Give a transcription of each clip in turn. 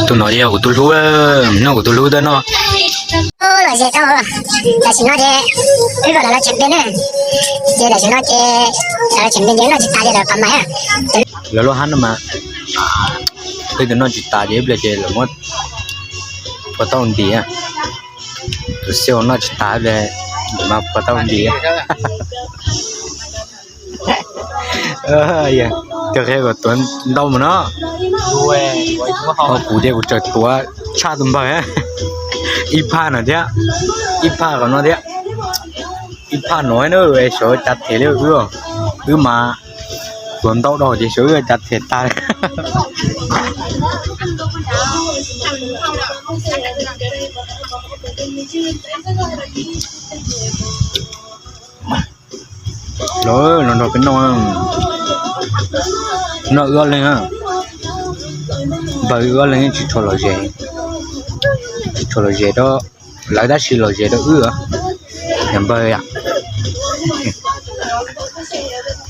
Tus no yog kuv tus hlub, noj kuv tus hlub tab noj. Lom zem tau, tam sim no ces wb kom lawv los tseem dej na, ces tam sim no ces lawv los tseem dej ces wb noj tsis tas ces lawv pab mas. Lawv lub hab no mas, peb tus noj tsis tas ces ib pliag ces lawv muab pua tauj ntim. Tus xiab noj tsis tas ib pliag mas pua tauj ntim. Cov qhia kom tuav ntau mus no. Ho kuv ces kuv tseem tuav tshaj tus npawg, ib phaj no thiab, ib phaj qhov no thiab, ib phaj no na, xyov cav them li wb, wb mas tuav ntau dhau ces xyov wb cav them tag li. Los, los nrog peb noj, noj wb ob leeg. Npawg wb ob leeg tsis tshua lom zem, tsis tshua lom zem rau lawv tab sis lom zem rau wb. Yog npawg,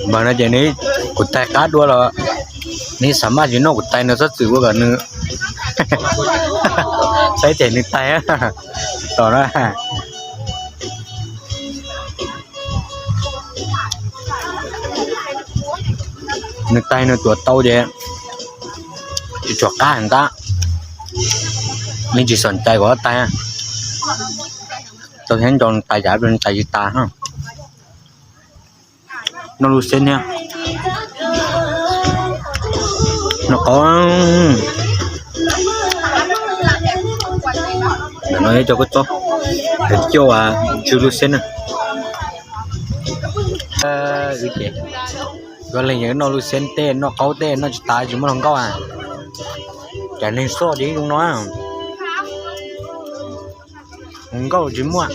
npawg no ces nws, kuv tais qab dua los nws xav maj tsis noj kuv tais no txhob txwm ua kom nws, saib ces nws tais tom no. Nws tais nws tuav tau ces tsis tshua qab heev tab, nws tsis xom cai kuv tais. Tau thiab nco nws tais cas nws tais tsis tas. Noj lub xeeb thiab. Noj qaub. Ntawm no yog cov kua txob, cov coj tsw lub xeeb na. Wb ces, wb leeg noj lub xeeb tej, noj qaub tej, noj tsis tas tsis muaj hluas nkauj. Cas neeg soj ces ib zoo no, hluas nkauj tsis muaj,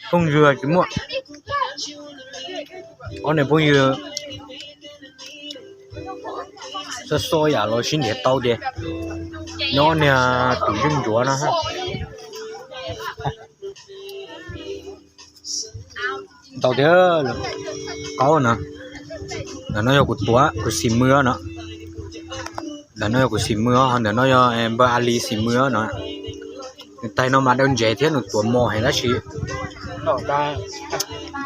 phooj ywg tsis muaj. Ob niag phooj ywg soj soj yam los sib nrhiav tau ces nyob niag tus yeej ncuav no. Ntau thiab. Qaub no, ntawm no yog kuv tuav, kuv xim mws no. Ntawm no yog kuv xim mws, ho ntawm no yog npawg A Li xim mws no. Nws tais no mas daw ntsev thiab nws tuav mos heev tab sis nws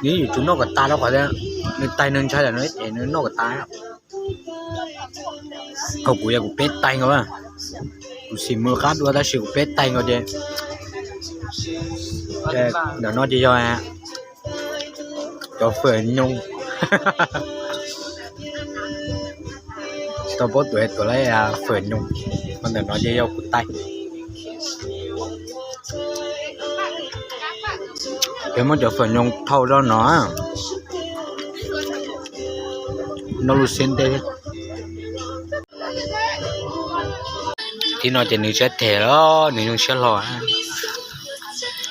yuav tsum noj kom tas rau qhov tias nws tais nws ntshai lam no es nws noj kom tas. Ho kuv yog kuv peb tais nkaus, kuv xim mws qab dua tab sis kuv peb tais nkaus ces, ntawm no ces yog cov fawm nyoos. Tsis tau paub tuav, tuav lawm fawm nyoos. Ho ntawm no ces yog kuv tais. Peb muab cov fawm nyoos thau rau no, noj lub xeeb tej thiab. Thib no ces nws siab them los nws zoo siab hlo.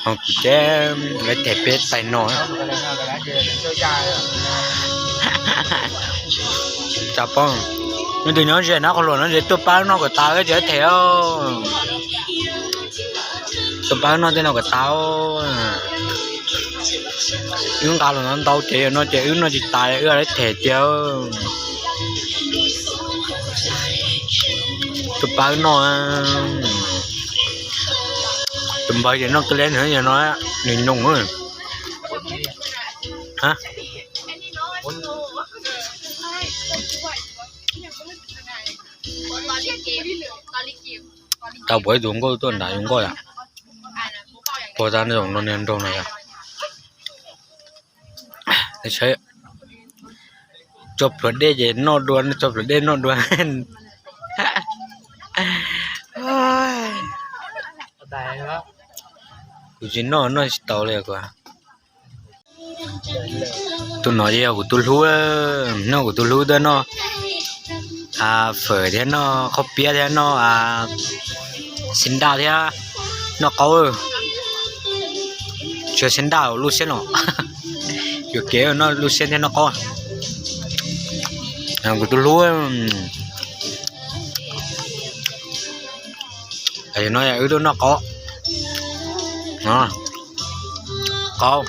Ho kuv ces lawv them peb tais no. Tsis tau paub, leej twg nyob ze na qhov luam no ces tuaj pab noj kom tas thiab tsis them. Tuaj pab noj tej no kom tas. Wb nqa los no ntau ces no ces wb noj tsis tas wb lawv them tiag. Tuaj pab noj. Tus npawg ces noj kawg li no, nws nyoos. Tau pom ib tug nkauj tuaj nram yus nkauj yom. Puag ta no niag nraug no yom. Tso plhuav dej ces noj dua, tso plhuav dej noj dua. Kuv tsis noj, noj tsis tau li kuv. Tus no yog kuv tus hlub, noj kuv tus hlub tab noj fawm thiab noj qhaub piab thiab noj xib ntaj thiab noj qaub. Tsis yog xib ntaj, lub xeeb no. Yuam kev noj lub xeeb thiab noj qaub. Kuv tus hlub. Tam sim no wb tuaj noj qaub, qaub,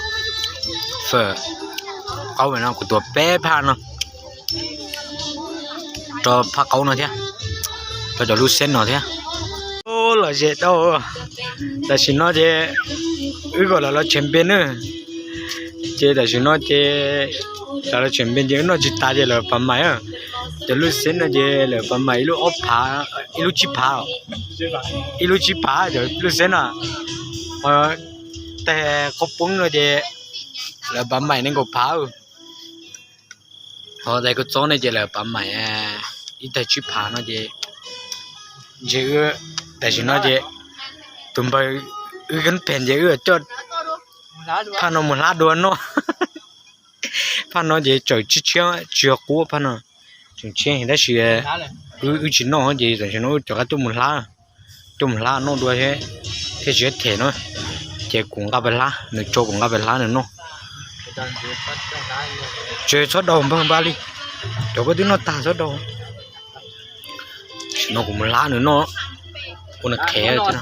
fawm, qaub no kuv tuav peb phaj no, rau phaj qaub no thiab. rau cov lub xeeb no thiab. Lom zem tau. Tam sim no ces wb kom lawv los tshem npe na. Ces tam sim no ces lawv los tshem npe ces wb noj tsis tas ces lawv pav mais. Cov lub xeeb no ces lawv pav mais ib lub ob phav, ib lub tsib phav, ib lub tsib phav cov lub xeeb no. Tais qos poob no ces lawv pav mais nees nkaum phav. Ho tais kua txob ne ces lawv pav mais ib taig tsib phav no ces ntshe wb, tam sim no ces tus npawg wb kab phem ces wb coj phaj no mus hlab dua noj. Phaj no ces tseem tshiab tshiab, tsis yog qub phaj no, tseem tshiab tab sis wb tsis noj ces tam sim no wb rov qab tuaj mus hlab, tuaj mus hlab noj dua thiab, thiaj tsis them no. Ces kuv nqa pais hlab, nws tso kuv nqa pais hlab nws noj. Ces txhob daus npawg npab li, cov koj twb noj tag txhob daus. Tam sim no kuv mus hlab nws noj, ua nws qhev thiab no.